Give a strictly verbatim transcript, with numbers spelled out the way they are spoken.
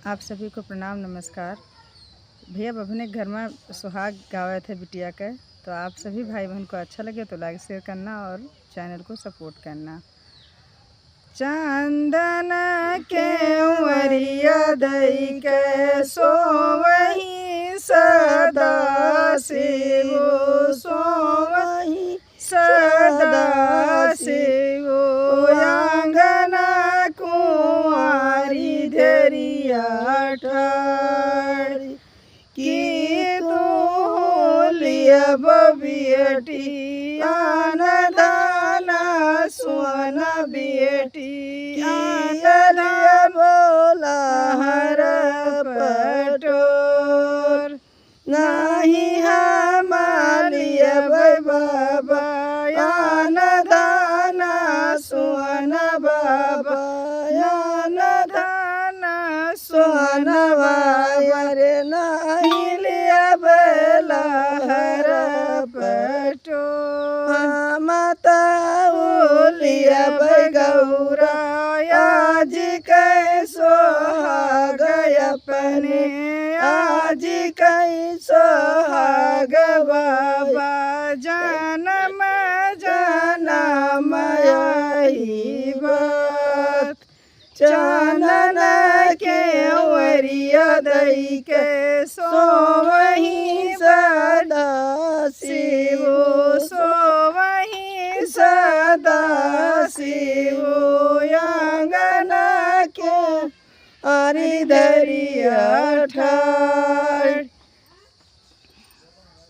आप सभी को प्रणाम, नमस्कार। भैया बभने के घर में सुहाग गावत है बिटिया के, तो आप सभी भाई बहन को अच्छा लगे तो like, share करना और channel को support करना। चंदन केवरिया दई के सोवही सदा शिव, सोवही सदा शिव। आंगन कुंवारी धरिया ठाढ़ी, कि तू लियब बेटी अन्न धन सोना बेटी, अन्न लियब लहर पटोर। नाही हम लियब बाबा अन्न धन सोना बाबा, अन्न धन सोना बाबा रे, नाही लियब लहर पटोर। हम त लियब गौरा आज के सोहाग अपने, आज के सोहाग बाबा, जनम जनम यही बात। चंदन केवरिया दई के सोवही सदा शिव, सोवही सदा शिव। आंगन कुंवारी धरिया ठाढ़ी।